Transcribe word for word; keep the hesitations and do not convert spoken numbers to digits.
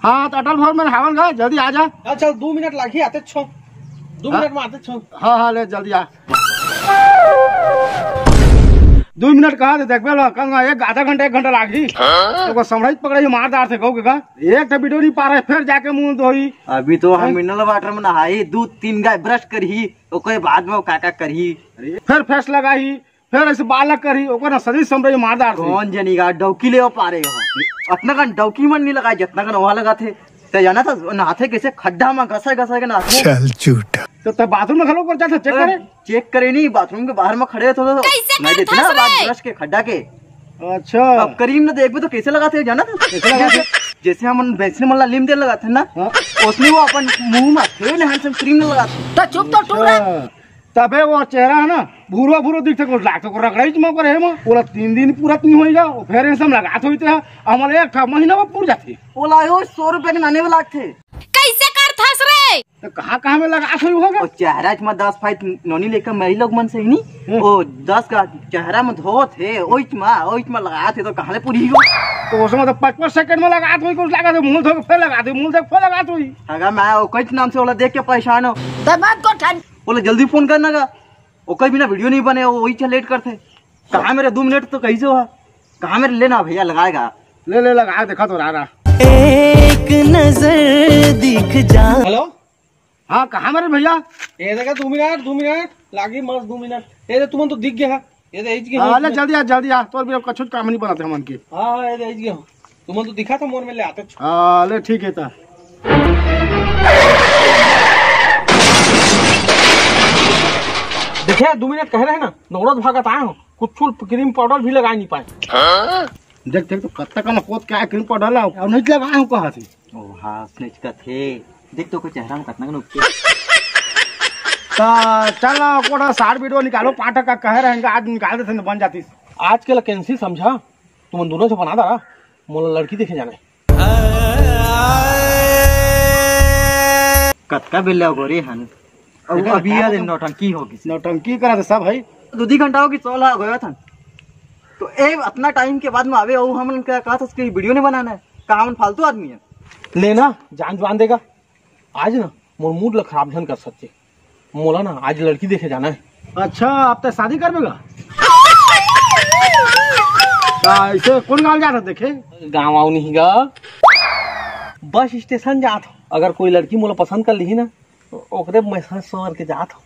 हाँ, त अटल भवन में हावन गा, जल्दी आ जा। हाँ, चल, दू मिनट लागही, आते छो। दू हाँ। मिनट में आते छो। हाँ, हाँ, ले, जल्दी आ। दू मिनट कहा थे, देखबे ला, कहूँगा एक आधा घंटा, एक घंटा लागही। हाँ? तो को समझाई पकड़ाई मार डार थे, कहू के का? एक ठो वीडियो नहीं पा रहे, फिर जाके मुंह धोई। अभी तो हम हैं? मिनरल वाटर में नहाई, दू तीन गाय ब्रश करही, ओकरे बाद में वो का का करही। फिर फेस लगाही, फिर ऐसे बाल करही, ओकर ना सदी समझाई मार डार थे। कौन जनी गा डौकी ले पा रहे हो? अपना कन डौकी मन नहीं लगाए, जितना कन वहाँ लगा थे। ते जाना था, नहाथे कैसे खड्डा में घसर घसर के नहाथे। चल झूठा। तो तब बाथरूम में खलो कर जाते, चेक अरे, करे। चेक करे नहीं, बाथरूम के बाहर में खड़े होते तो कैसे मैं करत देते ना हस बात रे? ब्रश के खड्डा के। अच्छा। अब क्रीम न देखबे तो कैसे लगाथे, जाना था? कैसे लगाथे? जैसे, जैसे हमन भैंसी मन ला लीम तेल लगाथे ना, हाँ। उसने वो अपन मुंह में फेयर एंड हैंडसम क्रीम न लगाथे। तो चुप तो टूरा। अच्छा। तबे वो चेहरा है ना, भूरा भूरा दिखथे, कुछ लागथे, को रगड़ाई में करे है, पूरा तीन दिन पूरा नहीं होएगा, वो फेयर एंड हैंडसम लगात होते हैं, हमर एक ठा महीना में पूर जाथे। बोला हो, सौ रुपए के नाने में लागथे। कैसे करथस रे? तो कहाँ कहाँ में लगात होई होगा? ओ चेहरा में दस फाइट नोनी लेकर मेरी लोग मन से ही नहीं, हम्म। ओ दस का चेहरा में धोत है, ओइच मा, ओइच मा लगात है तो कहाँ ले पूरी हो? तो उसमें तो पाँच पाँच सेकंड में लगात होई, कुछ लगात है, मुंह धो के फिर लगात है, मुंह धो के फिर लगात होई। अगर मैं ओकैच नाम से ओला देख के परेशान हो। दमाद को ठंड। बोले जल्दी फोन करना का, ओकर बिना वीडियो नहीं बने, वो वही लेट करथे। कहाँ मेरे दू मिनट तो कही से हो, कहाँ मेरे लेना भैया लगाएगा। ले, ले, लगा, देखा तो रहा, रहा। एक नजर दिख जा। हेलो। हाँ, कहाँ मेरे भैया? ये देखा, दू मिनट, दू मिनट, लागी मस्त दू मिनट। ये दे, तुमन तो दिख गया है। ये दे, इच गया हाँ, है। ले, जल्दी आ, जल्दी आ, तोर बिना कछु काम नहीं बनाते हमन के। हाँ, हाँ, ये दे, इच गया। तुमन तो दिखा था मोर में ले आते। हाँ, ले, ठीक है ता। देखे, दू मिनट कह रहे हैं ना, दौड़त भागत आए हो, कुछ क्रीम पाउडर भी लगा नहीं पाए। देख, देख, तो कत्ता का मकोत क्या क्रीम पाउडर लाओ, और नहीं लगाए हो कहा थे। ओ हाँ, उसने इसका थे। देख तो कोई चेहरा में कतना का नुकसान। ता चल ना, कोड़ा साठ वीडियो निकालो, पाठक का कह रहे हैं, आज निकाल देते हैं, बन जाती। आज के ला कैंसिल समझा, तुमन दोनों से बना दारा, मोला लड़की देखे जाना है। कतका बेर ले गोरे हन। अउ देखा ना, अभी का याद है, बताऊं? नौटंकी हो गई। नौटंकी करा था सब है। दो दी घंटा हो गई, सोलह हो गया था। तो ए, अतना टाइम के बाद में आवे, अउ हमन का कहा था कि वीडियो नहीं बनाना है, का हमन फालतू आदमी है? लेना, जान जुआन देगा। आज ना, मोर मूड ला खराब झन कर सकते। मोला ना, आज लड़की देखे जाना है। अच्छा, अब तक शादी करबे गा? का, इसे कौन गाँव जात है देखे? गाँव आऊ नहीं गा, बस स्टेशन जात हो। अगर कोई लड़की मोला पसंद कर ली ना, तो ओकरे मैं सोर के जात हो।